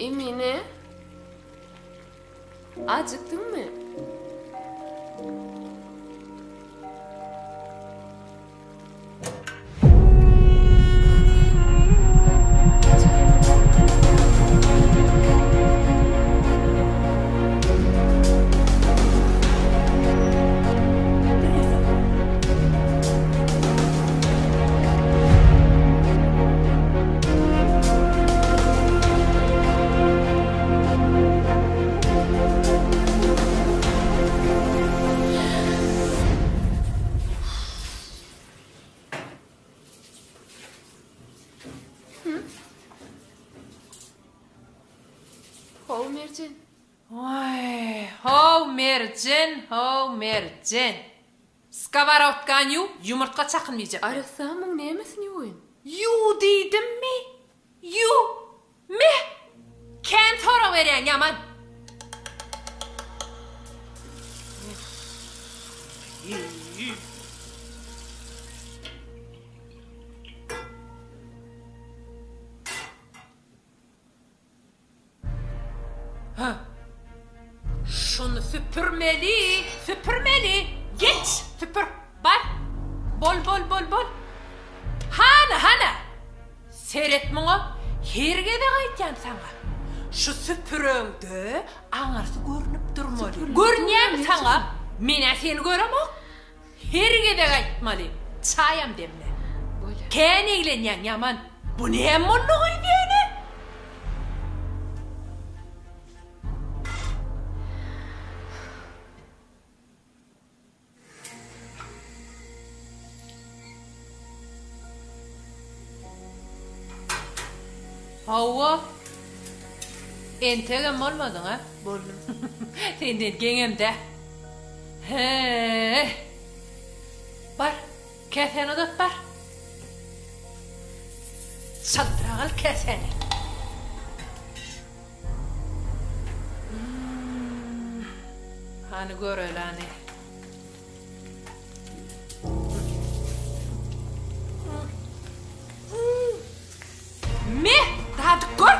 Emine. Ajykdyňmy? How Merjen. Oý, how Merjen, how Merjen. Skoworodkany ýuw, ýumurtga çakynmaýjak men. Arassamyň nämesini ýuwaýyn? Ýuw diýdimmi? Ýuw! Meh! Kän sorag berýäň ýaman. Hä. Şuny süpürmeli, süpürmeli. Geç, süpür. Bar. Bol, bol, bol, bol. Hany, hany. Seret muňa, her gezek aýtýan saňa. Şu süpüreňde aňyrsy görnüp durmaly. Görünýärmi saňa? Men-ä seni göremok. Her gezek aýtmaly, çaýam demle. Kän eglenýäň ýaman. Bu näme boldy gyz ýöne? Hawa. Entegem bolmadyň-a? Boldum. Senden geňem-dä. He-e. Bar, käsäni uzat, bar. Çaltrak al käsäni. Hany göreli hany. Me, dadyp gör.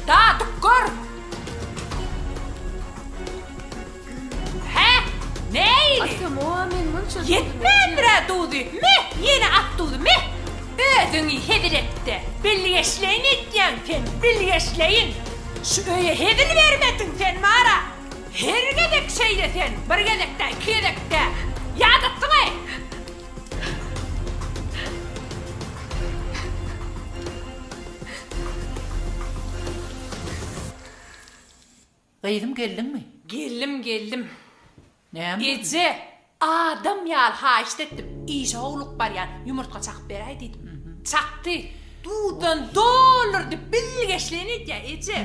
Dadyp gör. Hä? Nähili? Atam-owa men munça duzuny Ýetmändir-ä duzy. Me, ýene at duzy, me. Özüňi hezil et-de. Bilgeşleýin edýäň sen, bilgeşleýin. Şu öýe hezil bermediň sen bar-a. Her gezek şeýle sen, bir gezek-dä, iki gezek-dä. Ýadatdyň-aý. Gyzym geldiňmi? Geldim, geldim. Näme boldy? Eje, adam ýaly haýyşt etdim, işe howlugyp barýan, ýumurtga çakyp beräý diýdim. Çakdy. Duzdan doldurdy, bilgeşleýin edýär, eje.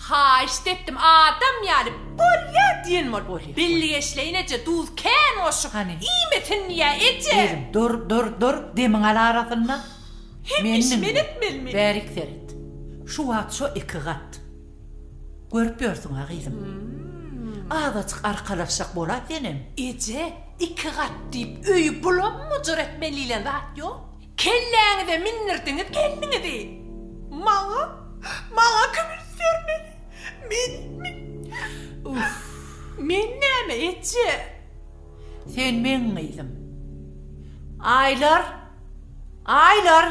Haýyşt etdim, adam ýaly, bolýa diýen bolup. Bolýa. Bilgeşleýin eje, duz kän goşup, Hany? iýmesin diýýär, eje. Gyzym, dur, dur, dur, demiň al arasynda. Hem işi men etmelimi? Bärik seret. Şu wagt şo ikigat. Görüp ýörsüň-ä gyzym. Azajyk arkalaşjak bol-a senem. Eje, ikigat diýip öýi bulam-bujur etmeli diýlen zat ýok. Kelläňize mindirdiňiz gelniňizi. Maňa, maňa kim üns bermeli? Men, men. Uff. Men näme, eje? Sen meň gyzym. Aýlar! Aýlar!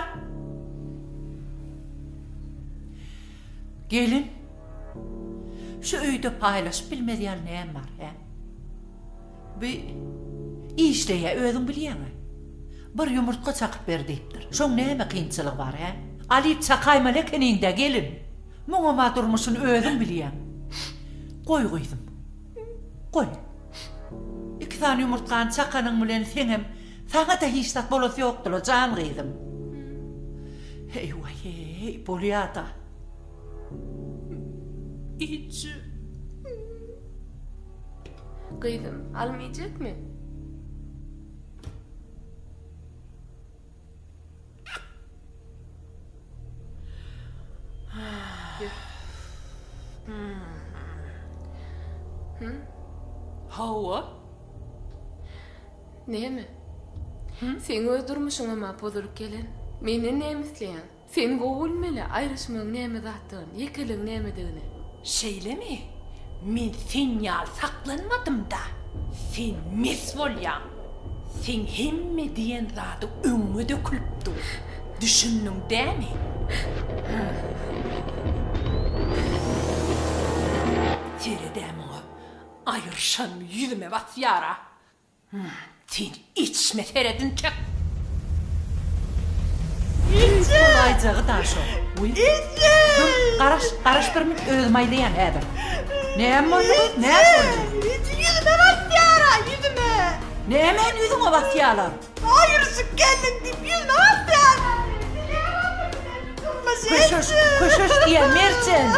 Gelin, şu öýde paýlaşyp bilmez ýaly näme bar, hä? Bi işleýä, özüň bilýäň-ä. Bir ýumurtga çakyp ber diýipdir. Şoň näme kynçylygy bar, hä? Alyp çakaýmaly ekeniň-dä, gelin. Muňam-a durmuşyny özüň bilýäň. Goý, gyzym. Goý. Iki sany ýumurtgany çakanyň bilen seňem, saňa-da hiç zat bolasy ýokdy-la, jan gyzym. Heý, waý-eý, bolýa-da. Eje. Gyzym, alma iýjekmi? Hawa. Näme? Seň öz durmuşyňam-a pozulyp gelen. Menden näme isleýäň? Sen gowy bilmeli aýryşmagyň näme zatdygyny, ýekeligiň nämedigini. Şeýlemi? Men sen ýaly saklanmadym-da. Sen mes bolýaň. Seň hemme diýen zadyň öňüňe dökülip dur. Düşündiň dämi? Sered-ä muňa. Aýryşanymy ýüzüme basýar-a. Sen içme seredin çek. Bolaýjagy da şo. Eje! Dur, garaş, garaş bir minut özüm aýdaýan häzir. Näme boldy gyz, näme boldy? Eje ýüzüme basýar-a, ýüzüme. Nämäni ýüzüňe basýarlar? Aýryşyp geldiň diýip ýüzüme basýar. Köşeş, köşeş diýýän Merjen.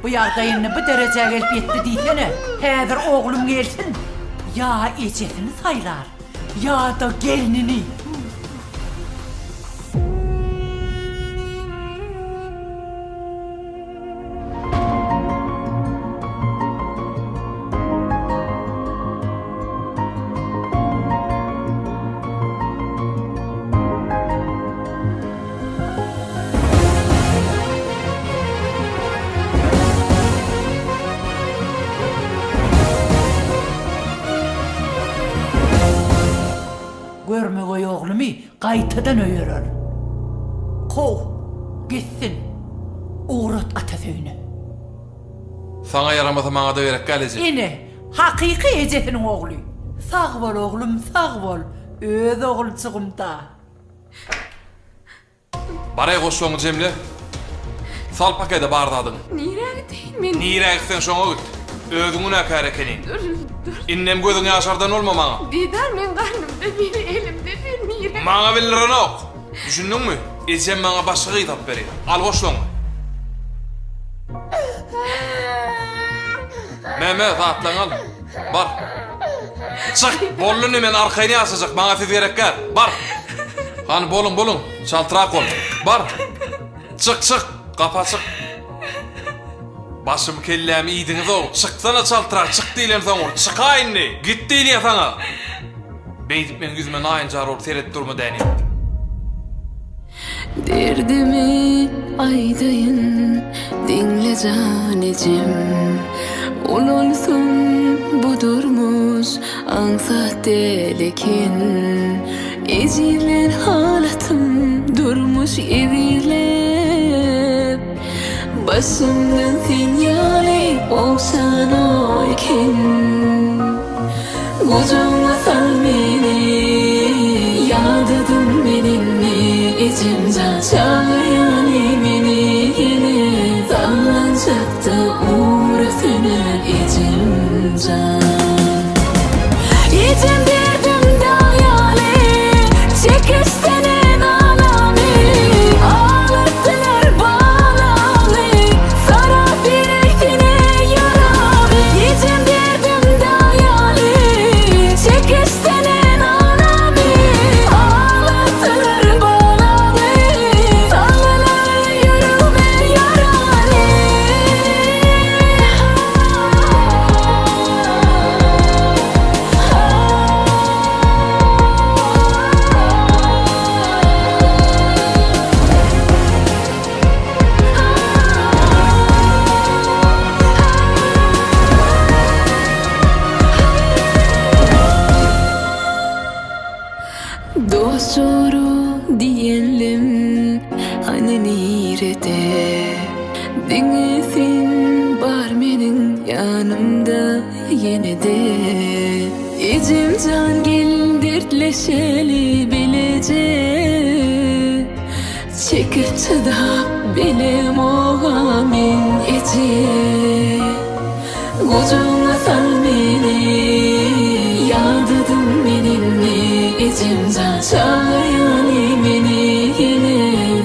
Bu ýagdaý indi bu derejä gelip ýetdi diýsene. Häzir oglum gelsin, ýa ejesini saýlar, ýa-da gelnini. Görmegeý oglumy gaýtadan öýerer. Kow, gitsin. Ugrat atasy öýüne. Saňa ýaramasa maňada gerek däl eje. Ine, hakyky ejesiniň ogly. Sag bol oglum, sag bol. Öz oguljygym-da. Baraý goşlaryňy jemle. Sal pakede bar zadyňy. Nirä gideýin men? Nirä gitseň şoňa git. Özüň günäkär ekeniň. Dur, dur. Indem gözüň ýaşardan bolma maňa. Didar meň garnymda bir, elimde bir, nirä? Maňa bildirenok. Düşündiňmi? Ejem maňa başga gyz alyp berýär. Al goşlaryňy. Me, me, zatlaryňy al. Bar. Çyk! Boldy indi men arkaýyn ýaşajak. Maňa siz gerek däl. Bar. Hany boluň, boluň. Çaltrak bol. Bar. Çyk, çyk. Gapy açyk. Başym kellämi iýdiňiz-ow. Çyksana çaltrak, çyk diýlensoň ur. Çykaý indi. Git diýilýä saňa. Beýdip meň ýüzüme naýynjar bolup seredip durma dänim. Derdimi aýdaýyn, diňle jan ejem. Ulalsam bu durmuş aňsat däl eken. Ejizlän halatym durmuş ezizläp. Başymdan sen ýaly ogşanok eken. Gujagyňa sal meni, Ýadadym men indi, Ejemjan çagyrýaly meni ýene, Sallançakda ur ösene, Ejemjan. Ejem derdim dag ýaly, Çekişsene nalamy, Aglatdylar balamy, Sarap bereýsene ýaramy. Ejem derdim dag ýaly, Çekişsene nalamy, Aglatdylar balamy, Saldylar ýüregime ýarany. Dost-jora diýenlem hany nirede? Diňe sen bar meniň ýanymda ýene-de. Ejem jan gel dertleşeli bileje. Çekip çydap bilemogam men eje. Gujagyňa sal meni, Ýadadym men indi, Ejemjan çagyrýaly meni ýene,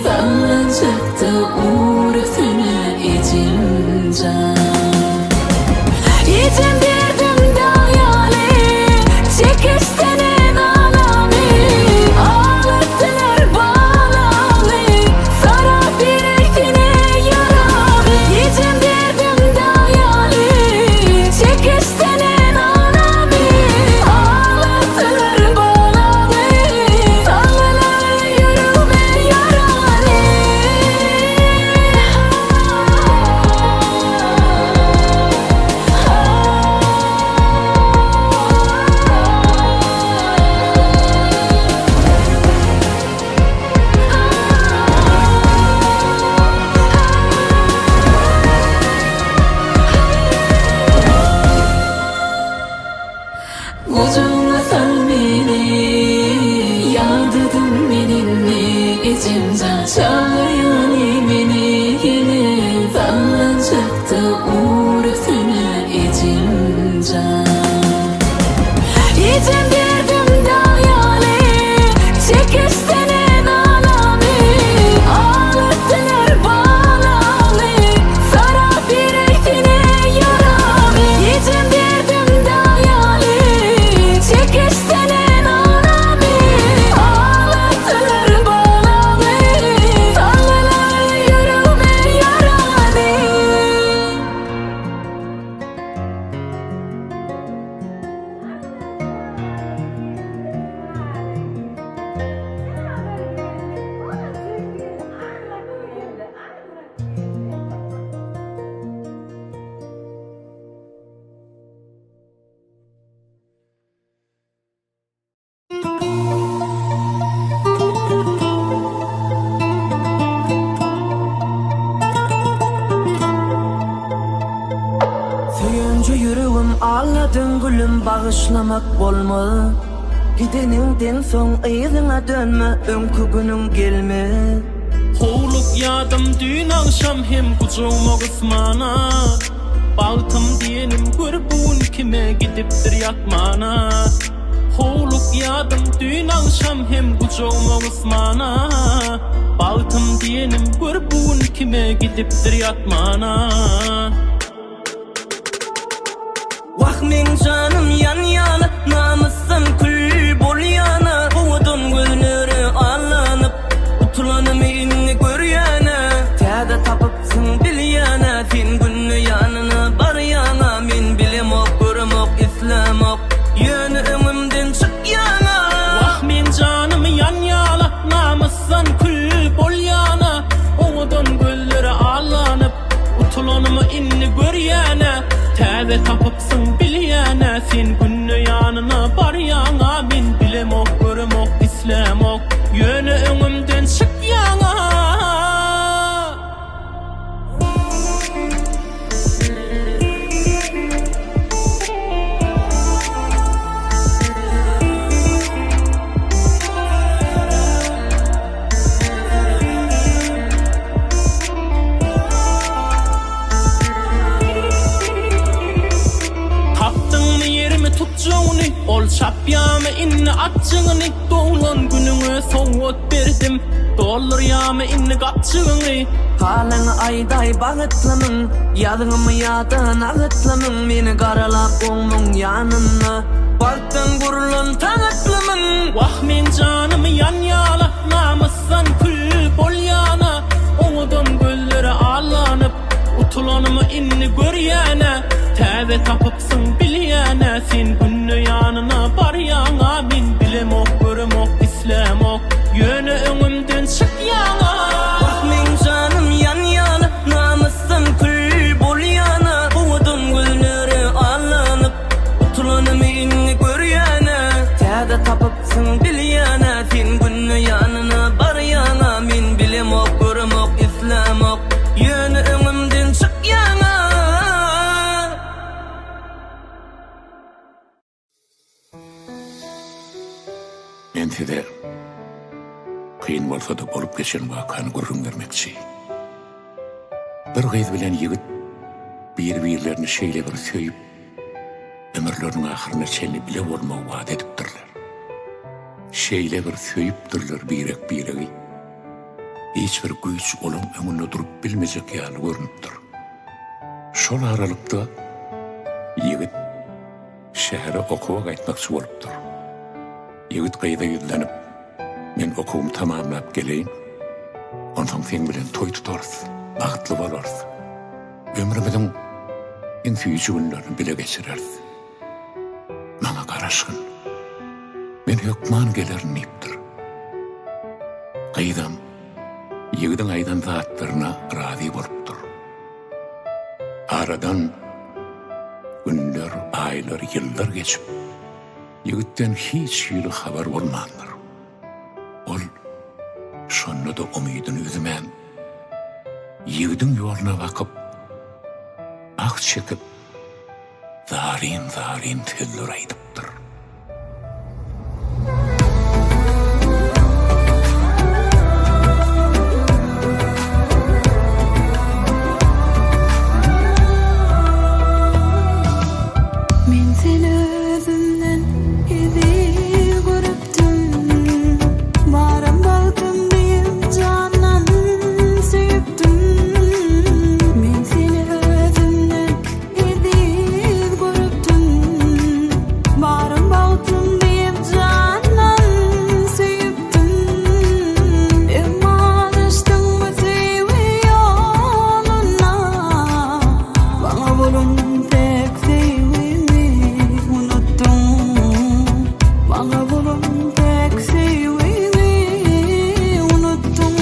Sallançakda ur ösene, Ejemjan. Ejem derdim dag ýaly, Çekişsene nalamy, Aglatdylar balamy, Sarap bereýsene ýaramy. Ejem derdim dag ýaly, Çekişsene nalamy, Aglatdylar balamy, Saldylar. Gujagyňa sal meni Ýadadym men indi Ejemjan çagyrýany meni Ýene sallançakda ur-üstüne Ejemjan. Ejem derdim dag ýaly Çekişsene nalamy Ağlatdylar balamy Sarap bereýsene ýaramy Ejem derdim dag ýaly Çekişsene nalamy Ağlatdylar balamy Saldylar ýüregime ýarany. Söýenje ýüregim aldadyň gülüm bagyşlamak bolmaz Gideniňden soň yzyňa dönme öňki günüň gelmez. Howlukýadym düýn agşam hem gujagyma gysmana Bagtym diýenim gör bu gün kime gidipdir ýatmana Howlukýadym düýn agşam hem gujagyma gysmana Bagtym diýenim gör bu gün kime gidipdir ýatmana. Wah meň janym ýanýana Namysdan kül bolýana Owadan gözlere allanyp Utulanymy indi görýänä Täze tapypsyň bilýänä Sen günde ýanyna barýaňa Men bilemok göremok islämok Ýöne öňümden çykýaňa. Wah meň janym ýanýala Namysdan kül bolýana Owadan gözlere allanyp Utulanymy indi görýän-ä, Täze tapypsyň bilýän-ä, Sen günde ýanyna barýaň-a, Men bilemok, göremok, islämok, Ýöne öňümden çykýaň-a. Tapdyňmy ýerimi tutjagyny, Ol çapýamy indi atjygyny, Doglan günüňe sowgat berdim, Doldurýamy indi gapjygyňy. Halyňy aýdaý bagytlymyň, Ýazgymy ýa-da nagytlymyň, Meni garalap oňmuň ýanynda, Bagtdan gurlan tagtlymyň. Wah meň janym ýanýala, Namysdan kül bolýana, Owadan gözlere allanyp, Utulanymy indi görýän-ä, Täze tapypsyň bilýän-ä, Sen günde ýanyna barýaň-a, Men bilemok, göremok, islämok, Ýöne öňümden çykýaň-a. Wah meň janym ýanýana, Namysdan kül bolýana, Owadan gözlere allanyp, Utulanymy indi görýän-ä, Täze tapypsyň bilýän-ä, Sen günde ýanyna barýaň-a, Men bilemok, göremok, islämok, Ýöne öňümden çykýaň-a. Men size kyn bolsa-da bolup geçen wakany gürrüň bermekçi. Bir gyz bilen ýigit bir-birlerini şeýle bir söýüp, ömürleriniň ahyryna çenli bile bolmagy wada edipdirler. Şeýle bir söýüpdirler birek-biregi, hiç bir güýç olaň öňünde durup bilmejek ýaly görnüpdir. Şol aralykda ýigit şähere okuwa gaýtmakçy bolupdyr. Ýigit gyza ýüzlenip, Men okuwymy tamamlap geleýin, onsoň seň bilen toý tutarys, bagtly bolarys. Ömrümiziň iň süýji günlerini bile geçireris. Maňa garaşgyn. Men hökman gelerin diýipdir. Gyzam ýigidiň aýdan zatlaryna razy bolupdyr. Aradan günler, aýlar, ýyllar geçip, ýigitden hiç hili habar bolmandyr. Ol şonda-da umydyny üzmän, ýigidiň ýoluna bakyp, ah çekip, zaryn-zaryn sözler aýdypdyr. Seni özümden eziz görüpdim Barym bagtym diýip jandan söýüpdim Men seni özümden eziz görüpdim Barym bagtym diýip jandan söýüpdim Emma azaşdyň bu söýgi ýolunda Maňa bolan päk söýgiňi unutdyň Maňa bolan päk söýgiňi unutdyň.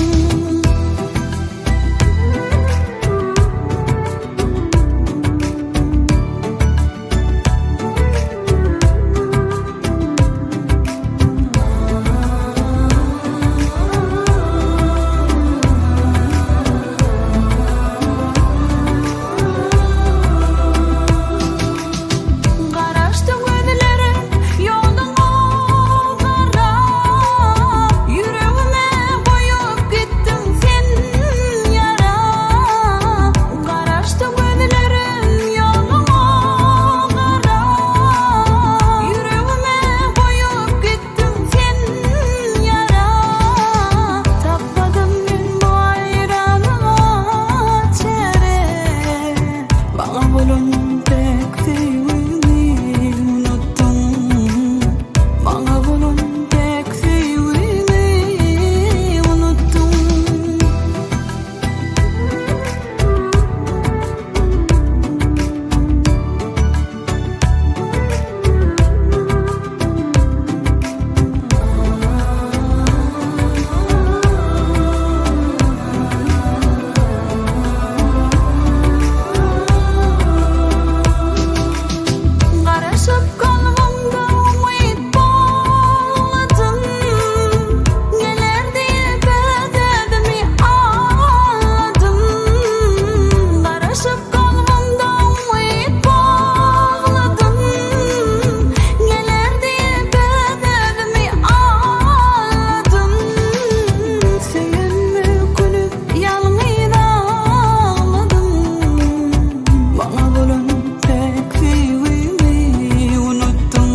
Garaşdy gözleriň ýoluňa garap, Ýüregime goýup gitdiň sen ýara. Garaşdy gözleriň ýoluňa garap, Ýüregime goýup gitdiň sen ýara. Tapmadym men bu aýralyga çäre. Maňa bolan päk söýgüňi unutdyň. Maňa bolan päk söýgüňi unutdyň. Garaşyp kalbymda umyt bagladym Geler diýip öz-özümi aldadym Garaşyp kalbymda umyt bagladym Geler diýip öz-özümi aldadym Söýenme ökünip ýalňyz agladym Maňa bolan päk söýgüňi unutdyň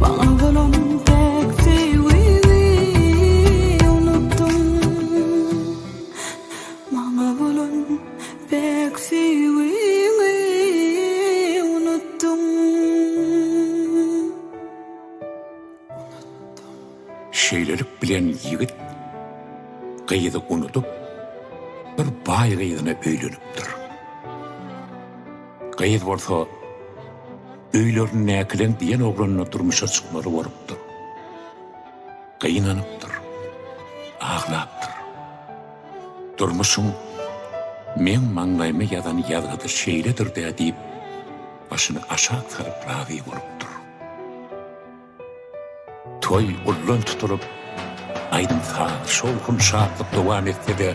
Maňa bolan päk söýgüňi unutdyň Maňa bolan päk söýgüňi unutdyň. Şeýlelik bilen ýigit gyzy unudyp, bir baý gyzyna öýlenipdir. Gyz bolsa öýlerindäkileň diýen oglanyna durmuşa çykmaly bolupdyr. Gynanypdyr, aglapdyr. Durmuşyň meň maňlaýyma ýazan ýazgydy şeýledir-dä diýip, başyny aşak salyp razy bolupdyr. Toý ullan tutulyp, aýdym-saz, şowhun-şatlyk dowam etse-de,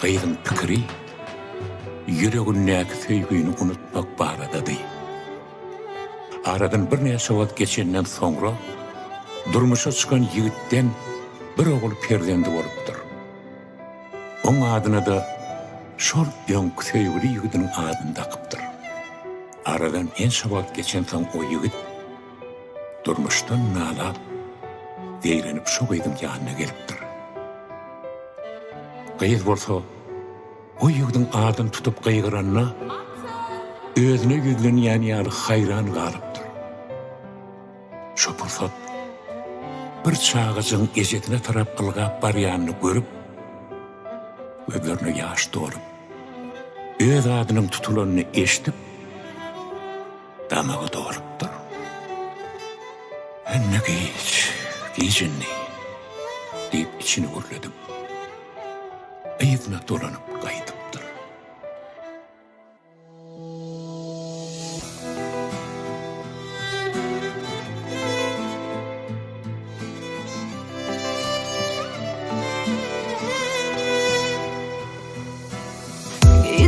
gyzyň pikiri ýüregindäki söýgini unutmak baradady. Aradan birnäçe wagt geçenden soňra, durmuşa çykan ýigitden bir ogul perzendi bolupdyr. Oň adyna-da şol öňki söýgüli ýigidiniň adyny dakypdyr. Aradan ençe wagt geçensoň o ýigit durmuşdan nalap, zeýrenip şo gyzyň ýanyna gelipdir. Gyz bolsa o ýigidiň adyny tutup gygyranda özüne ýüzlenýän ýaly haýran galypdyr. Şo pursat bir çagajygyň ejesine tarap ylgap barýanyny görüp, gözlerine ýaş dolup, öz adynyň tutulanyny eşidip, damagy dolupdyr. Indi giç, giç indi, diýip içini gürledip, yzyna dolanyp gaýdypdyr.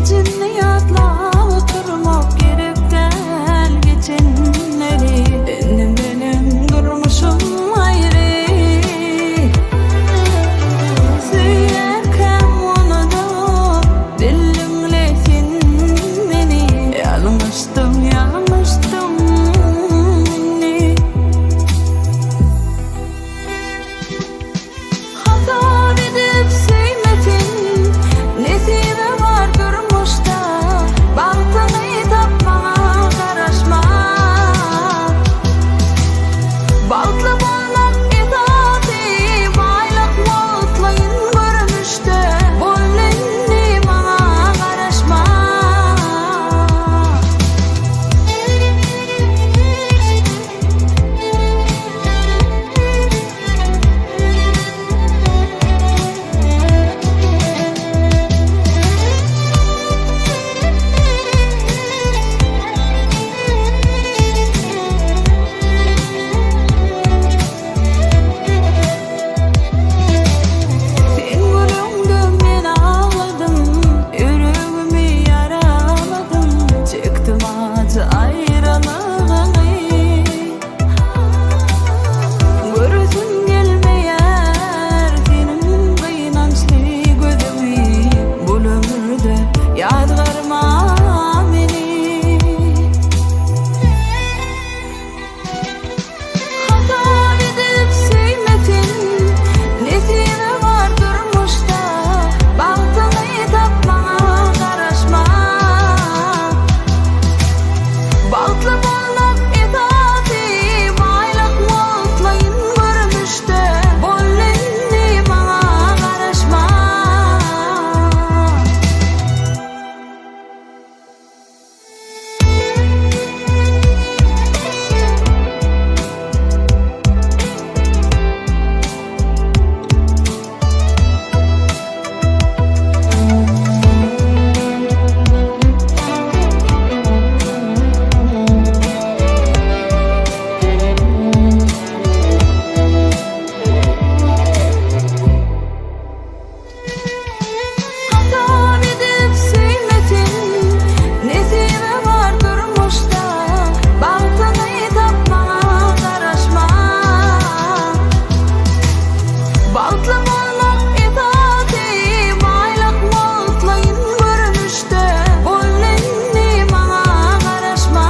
Gijini ýatlap oturmak gerek däl geçenleri Indi meniň durmuşym aýry Söýýärkäm unudyp bildiňle sen meni Ýalňyşdym ýalňyşdym. Süýji aýralygyňy Göresim gelmeýär seniň gynançly gözüňi Bul ömürde ýazgarma meni. Hasap edip söýme sen, nesibe bar durmuşda, Bagtyňy tapmaga garaşma. Bagtly bolmak esasy, baýlyk wagtlaýyn görmüşde, Boldy indi maňa garaşma. Hasap edip söýme sen, nesibe bar durmuşda, Bagtyňy tapmaga garaşma. Bagtly bolmak esasy, baýlyk wagtlaýyn görnüşde, Boldy indi maňa garaşma.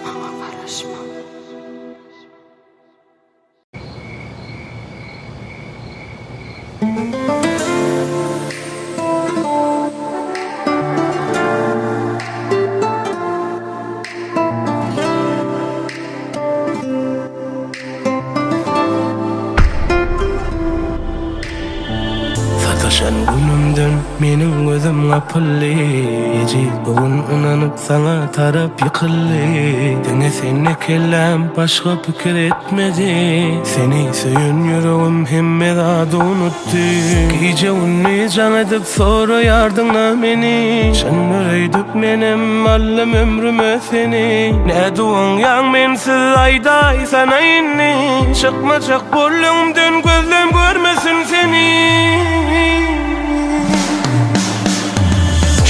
Maňa garaşma. Sataşan günümden meniň gözüm gapyldy Ejiz bu gün ynanyp saňa tarap ýykyldy Diňe sende kelläm başga pikir etmedi Seni söýen ýüregim hemme zady unutdy Gije-gündiz jaň edip soraýardyň-a meni Çyndyr öýdüp menem aldym ömrüme seni Nädip oňýaň mensiz aýdaýsana indi Çykmajak bol öňümden gözlem görmesin seni.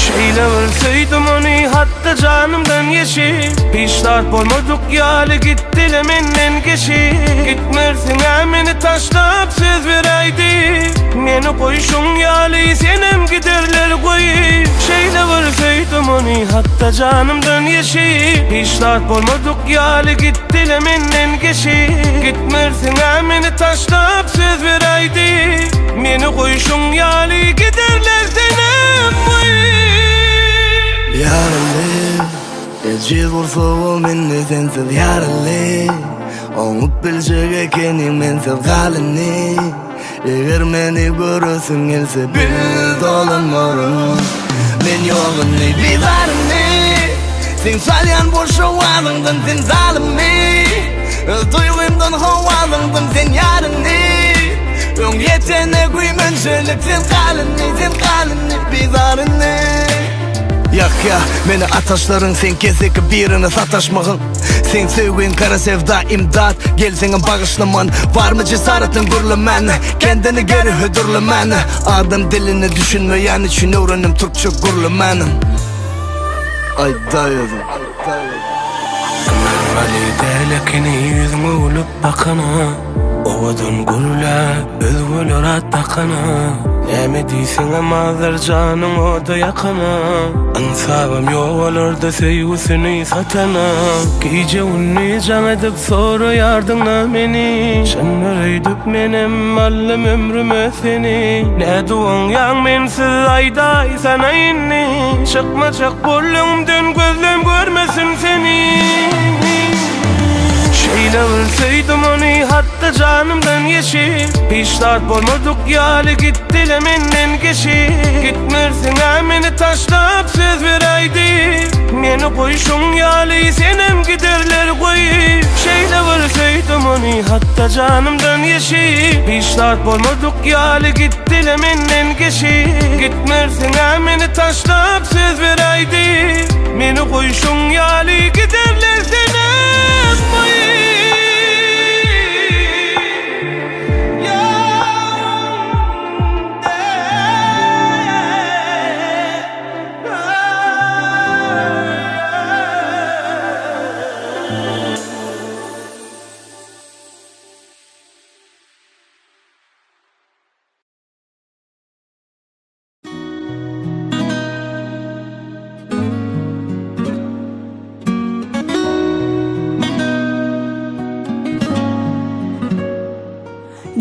Şeýle bir söýdüm ony hatda janymdan geçip Hiç zat bolmadyk ýaly gitdile menden geçip Gitmersiňä meni taşlap söz beräýdi Meni goýşuň ýaly senem giderler goýup Şeýle bir söýdüm ony hatda janymdan geçip Hiç zat bolmadyk ýaly gitdile menden geçip Gitmersiňä meni taşlap söz beräýdi Meni goýşuň ýaly giderler senem goýup. Ýaraly, ejiz gursagym indi sensiz ýaraly Oňup biljek ekeniň mensiz gal indi Eger meni göresiň gelse bil dolanmaryn Men ýok indi bizar indi Seň salýan boş owazyňdan sen zalymmy Öz duýgymdan howazyňdan sen ýar indi Öň ýetene güýmenjelik sen gal indi sen gal indi bizar indi Ýakýa meni ataşlaryň seň keseki birine sataşmagyň Seň söýgüň gara sevda imdat Gelseňem bagyşlaman Barmy jesaratyň gürlemän Kendini geri hödürlemän Adam diline düşünmeýän üçin öwrendim türkçe gürlemänem Aýdaý özüň. Ynanmaly däl ekeni ýüzüňe gülüp bakana Owadan gürläp özgeler at dakana Näme diýseňem azar janyň oda ýakana Ynsabam ýok olarda söýgüsini satana Gije-gündiz jaň edip soraýardyň-a meni Çyndyr öýdüp menem aldym ömrüme seni Nädip oňýaň mensiz aýdaýsana indi Çykmajak bol öňümden gözlem görmesin seni Şeýle bir söýdüm ony hatda janymdan geçip Hiç zat bolmadyk ýaly gitdile menden geçip Gitmersiň-ä meni taşlap söz beräýdi Meni goýşuň ýaly senem giderler goýup Şeýle bir söýdüm ony hatda janymdan geçip Hiç zat bolmadyk ýaly gitdile menden geçip Gitmersiň-ä meni taşlap söz beräýdi Meni goýşuň ýaly giderler senem goýup.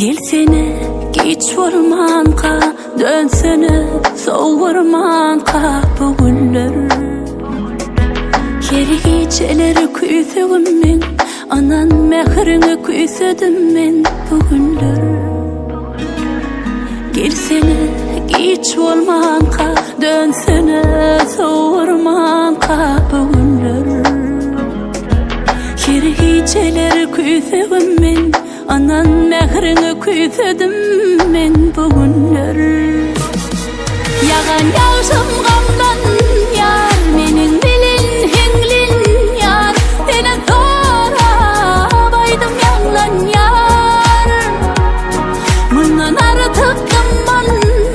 Gelsene giç bolmanka Dönsene sowurmanka bu güller Her gijeler küýsegim meň Anan mähriňi küýsedim men bu günler Gelsene giç bolmanka Dönsene sowurmanka bu günler Her gijeler küýsegim men Anan mähriňi küýsedim men bu günler. Ýagan ýagşym gamlanýar, meniň bilen hiňlenýär. Seni sorap aýdym ýaňlanýar. Mundan artyk dymman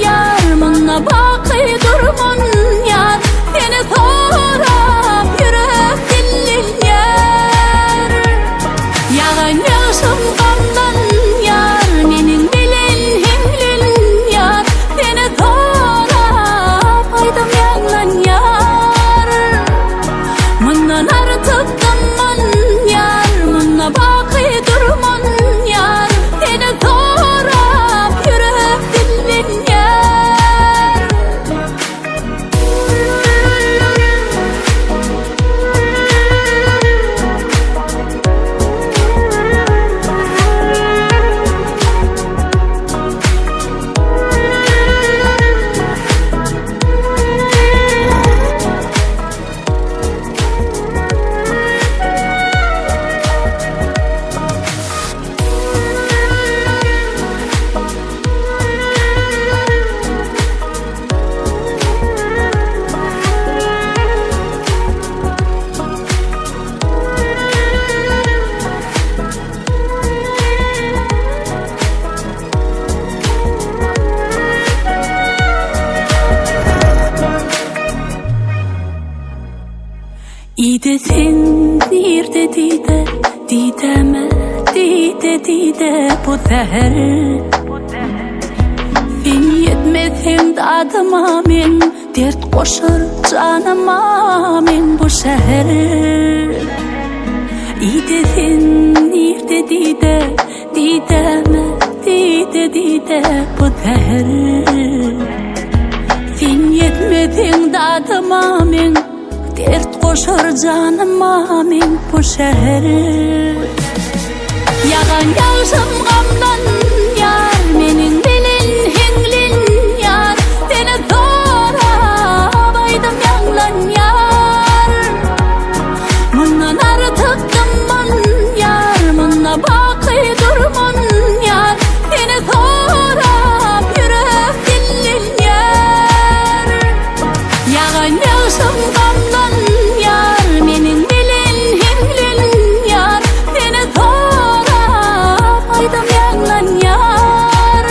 ýar, munda baky durman ýar. Seni sorap ýürek dillenýär. Ýagan ýagşym gamlanýar, meniň bilen hiňlenýär. Seni sorap aýdym ýaňlanýar. Mundan artyk dymman ýar, munda baky durman ýar. Seni sorap ýürek dillenýär. Ide sen nirde dide Dideme dide dide bu säher Sen ýetmeseň dadyma men Dert goşar janyma meň bu şäher Ide sen nirde dide Dideme dide dide bu säher Sen ýetmeseň dadyma meň Dert goşar janyma meň bu şäher Ýagan ýagşym gamlanýar, meniň bilen hiňlenýär. Seni sorap aýdym ýaňlanýar. Mundan artyk dymman ýar, munda baky durman ýar. Seni sorap ýürek dillenýär. Ýagan ýagşym gamlanýar, meniň bilen hiňlenýär. Seni sorap aýdym ýaňlanýar.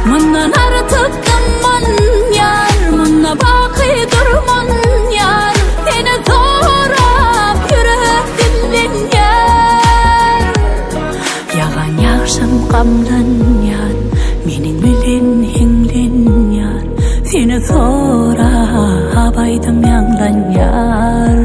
Mundan artyk dymman ýar, munda baky durman ýar. Seni sorap ýürek dillenýär. Ýagan ýagşym gamlanýar, meniň bilen hiňlenýär. Seni sorap aýdym ýaňlanýar.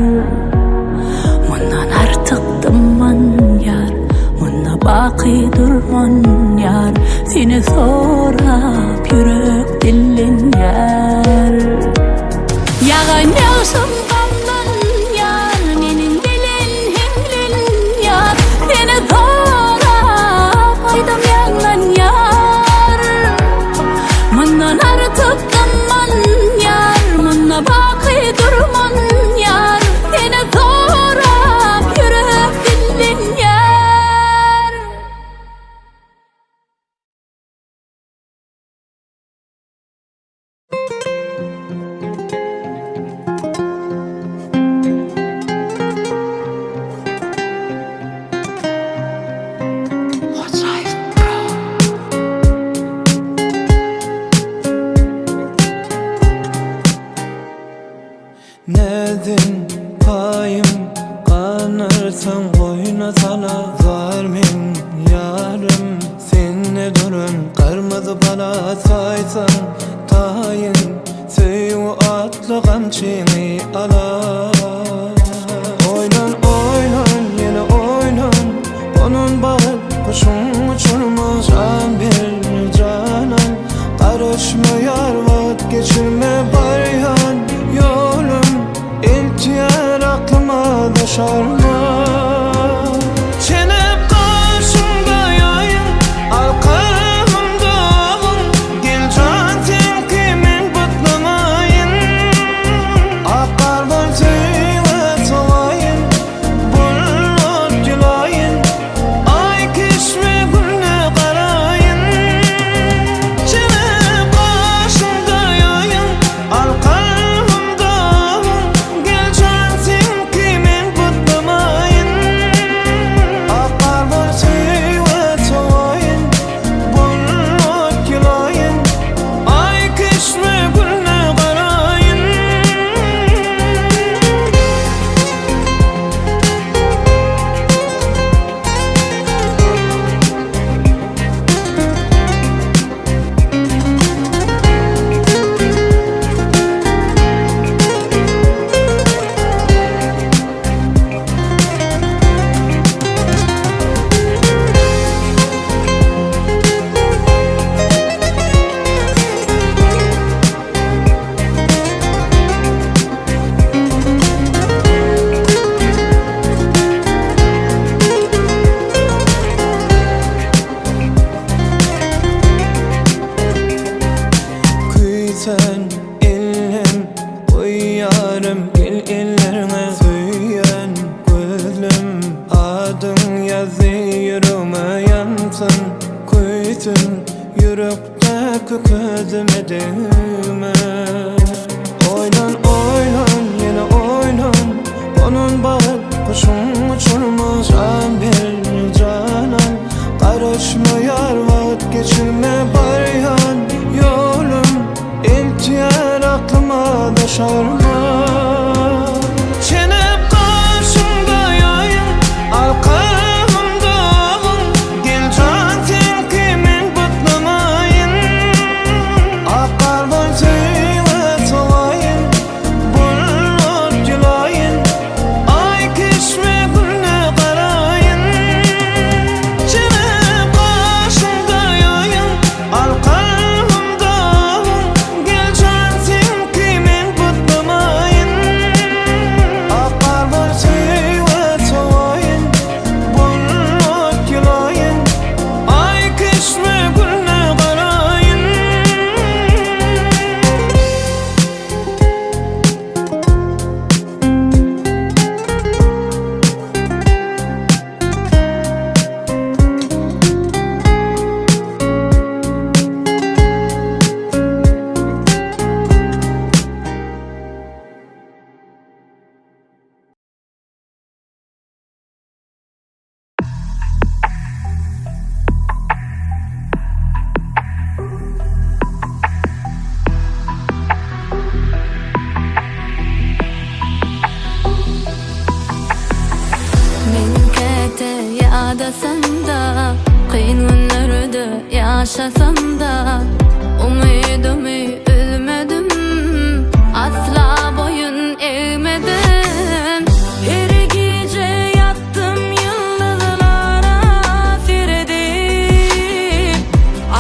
Mundan artyk dymman ýar, munda baky durman ýar. Seni sorap ýürek dillenýär. Ýagan ýagşym gamlanýar, meniň bilen hiňlenýär. Seni sorap aýdym ýaňlanýar. Mundan artyk dymman ýar, munda baky durman ýar. Seni sorap ýürek dillenýär. Näden paýym ganarsaň goýna sala Zar men ýarym sende duran Gyrmyzy bala saýsaň taýyn Söýgi atly gamçyňy ala Oýnan oýnan ýene oýnan Gonan bagyt guşuň uçurmaz. daşarma. Çenep gaşymda ýaýyň, Al kalbymda agyň, Gel jan seňki men butlamaýyn. Ak gardan söýgä togaýyn, Bulut ýylaýyn, Aý keşbi gülle garaýyn. Çenep gaşymda ýaýyň, Al kalbymda agyň, Gel jan seňki men butlamaýyn. Ak gardan söýgä togaýyn, Bulut ýylaýyn, Aý keşbi gülle garaýyn. Küýsän ellem goýýarym gel ellerňe Söýen gözlem adyň ýazdy ýüregme ýansyn Köýsün ýürekdäki közüme degme Oýlan oýlan ýene oýlan Gonan bagt guşuň uçurma Jan ber janan Garaşma ýar wagt geçirme Barýan ýolum eltýär aklyma daşarma Çenep gaşymda ýaýyň Al kalbymda agyň Gel jan seňki men butlamaýyn Ak gardan söýgä togaýyn Bulut ýylaýyn Aý keşbi gülle garaýyn Çenep gaşymda ýaýyň Al kalbymda agyň Gel jan seňki men butlamaýyn Ak gardan söýgä togaýyn Bulut ýylaýyn Aý keşbi gülle garaýyn. Men käte ýadasam-da, kyn günlerde ýaşasam-da, umydymy üzmedim, asla boýun egmedim. Her gije ýatdym ýyldyzlara seredip,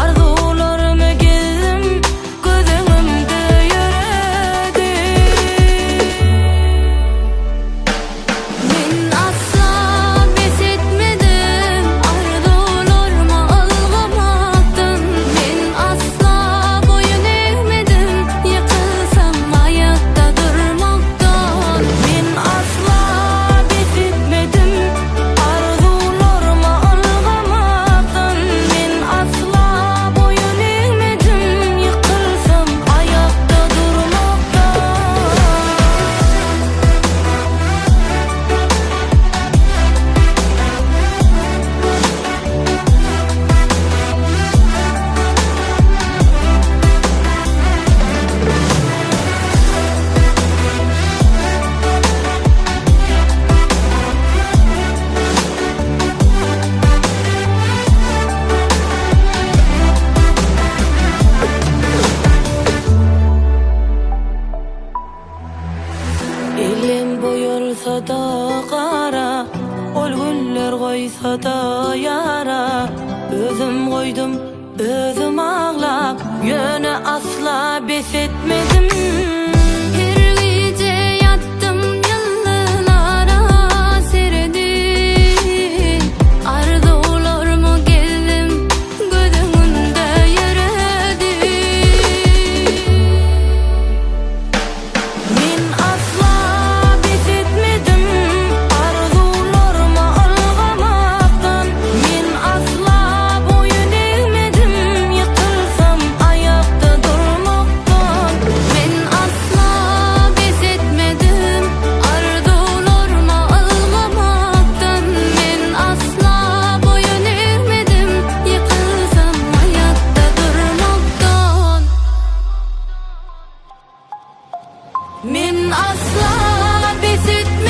arzuwlarymy gezdim göz öňümde ýöredip. Men asla bes etmedim arzuwlaryma ylgamakdan Men asla boýun egmedim ýykylsam aýakda durmakdan Men asla bes etmedim arzuwlaryma ylgamakdan Men asla boýun egmedim ýykylsam aýakda durmakdan. Elim boýalsa-da gara, Ol güller goýsa-da ýara, Özüm goýdum, özüm aglap, Ýöne asla bes etmedim. Her gije ýatdym ýyldyzlara. Asla bes etme.